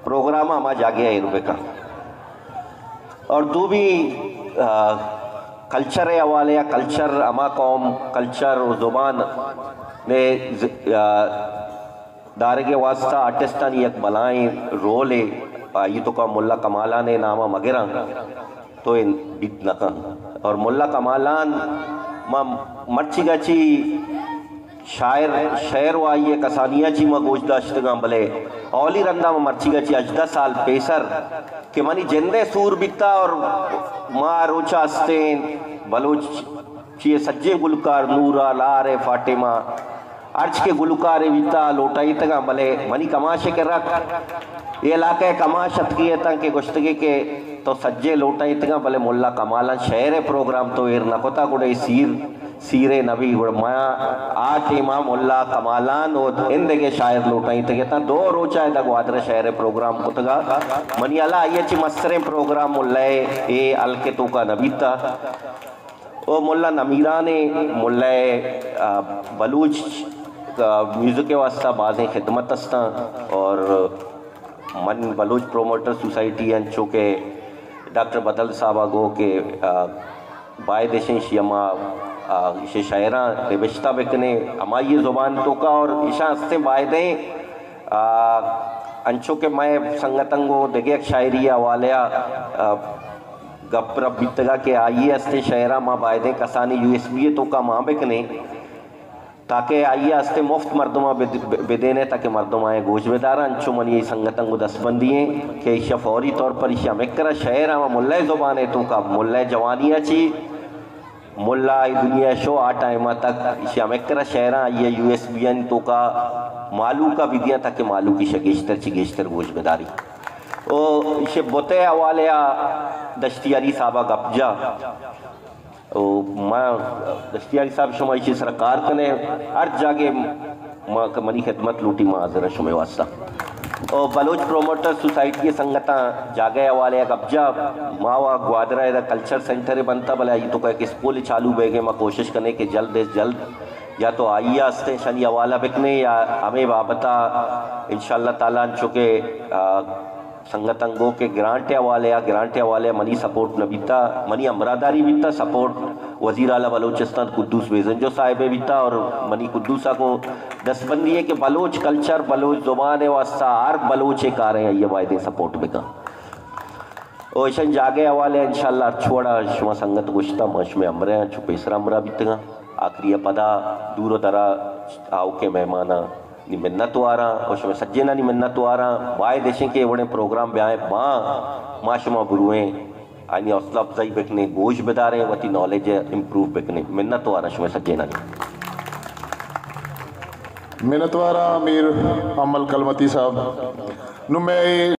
پروگرام ہما جاگہ ایر بکن۔ اور دومی، آ، کلچر ءِ حوالے ءَ، کلچر، ہما قوم، کلچر و زبان نے ز-، آ، دارگ ءِ واسطہ آرٹسٹانی یک بلائیں رولے، آئی توکا ملا کمالان ءِ نام ءَ مگراں تو اے بیت نہ کن۔ اور ملا کمالان ما مرچیگا چی شاعر، شعر و آئی ءِ کسانی ءَ چی ما گوش داشتگاں، بلے اولی رندا ما مرچیگا چی ہژدہ سال پیسر کہ منی جند ءِ سور بیتا اور ما روچا استیں بلوچ چی سجیں گلکار، نورا، لار ءِ، فاطمہ، ہرچ کہ گلکارے بیتا لوٹائیتگاں، بلے منی کماش ءِ کرا اے علاقہ ءِ کماش اتکی اتاں کہ گوشتگی کہ تو سجیں لوٹائیتگاں، بلے ملا کمالان شعر ءِ پروگرام تو ایر نہ کتا، گڑا اے سیر، سیرے نبی۔ گڑا ما آ ٹیما ملا کمالان و اندگہ شاعر لوٹائیتگ اتاں۔ دو روچا ادا گوادر ءَ شعر ءِ پروگرام کتگا۔ منی ہیالا آئی ءَ چی مستریں پروگرام ملا ءِ اے ہلک ءِ توکا نہ بیتا۔ او ملا نمیران ءِ، ملا ءِ، آ، بلوچ، آ، میوزک ءِ واسطہ بازیں خدمت استاں اور من بلوچ پروموٹر سوسائٹی انچو کہ ڈاکٹر بدل صاحب ءَ گو کہ، آ، باید اش ایشی ہما، آ، ایشی شاعراں نبشتہ بکنیں ہمائی زبان توکا اور ایشاں استیں بایدیں، آ، انچو کہ مئے سنگتاں گوں دگہ یک شاعری ءِ حوالے ءَ، آ، گپ رپ بیتگا کہ آئی ءِ استیں شعراں ما بایدیں کسانیں یو ایس بی ءِ توکا مان بکنیں تاکہ آئی ءَ استیں مفت مردماں بد-، بدینیں تاکہ مردم آئیں گوش بداراں۔ انچو منی اے سنگتاں گوں دستبندی ایں کہ ایشی ءَ فوری طور پر ایشی ءَ ہمک کرا شعر ہما ملا ءِ زبان ءِ توکا، ملا ءِ جوانی ءَ چی ملا ءِ دنیا ءَ شو آ ٹائم ءَ تک ایشی ءَ ہمک کرا شعراں آئی ءِ یو ایس بی آنی توکا مالوک ءَ بدیاں تاکہ مالوک ایشی ءَ گیشتر چی گیشتر گوش بداری۔ او ایشی بت ءِ حوالے ءَ دشتیاری صاحب ءَ گپ جا۔ او ما دشتیاری صاحب شما ایشی سرا کار کنے، ہر جاگے ما ک-، منی خدمت لوٹی ما حاضر ہیں شمے واسطہ۔ او بلوچ پروموٹر سوسائٹی ءِ سنگتاں جاگہ ءِ حوالے ءَ گپ جا، ما وا گوادر ءَ ادا کلچر سینٹر بنتا، بلے آئی توکا یک اسکول چالو بیگے، ما کوشش کنے کہ جلد از جلد یا تو آئی ءَ استیں شانی حوالہ بکنے یا ہمے بابتا انشاءاللہ تعالی انچو کہ، آ، سنگتاں گو کہ گرانٹ ءِ حوالے ءَ، گرانٹ ءِ حوالے ءَ منی سپورٹ نہ بیتا، منی ہمراہداری بیتا، سپورٹ وزیر اعلیٰ بلوچستان قدوس بیزنجو صاحب ءِ بیتا اور منی قدوس ءَ گوں دستبندی ہے کہ بلوچ کلچر، بلوچ زبان ءِ واسطہ ہر بلوچ ءِ کاریں آئی ءَ بایدیں سپورٹ بکن۔ او ایشان جاگہ ءِ حوالے ءَ انشاءاللہ ہرچ وڑا شما سنگت گوشتا ما شمے ہمراہ آں، چو پیسر ہمراہ بیتگاں۔ آخری ءَ پدا دور و درا آؤکیں مہماناں نی منت واراں اور شمے سجینانی منت واراں۔ باید اشیں کہ اے وڑیں پروگرام بیائیں، باں ما شما برویں، آنی حوصلہ افزائی بکنیں، گوش بداریں، وتی نالج ءَ امپروو بکنیں۔ منت واراں شمے سجینانی۔ منت واراں میر امل کلمتی صاحب۔ نوں مئے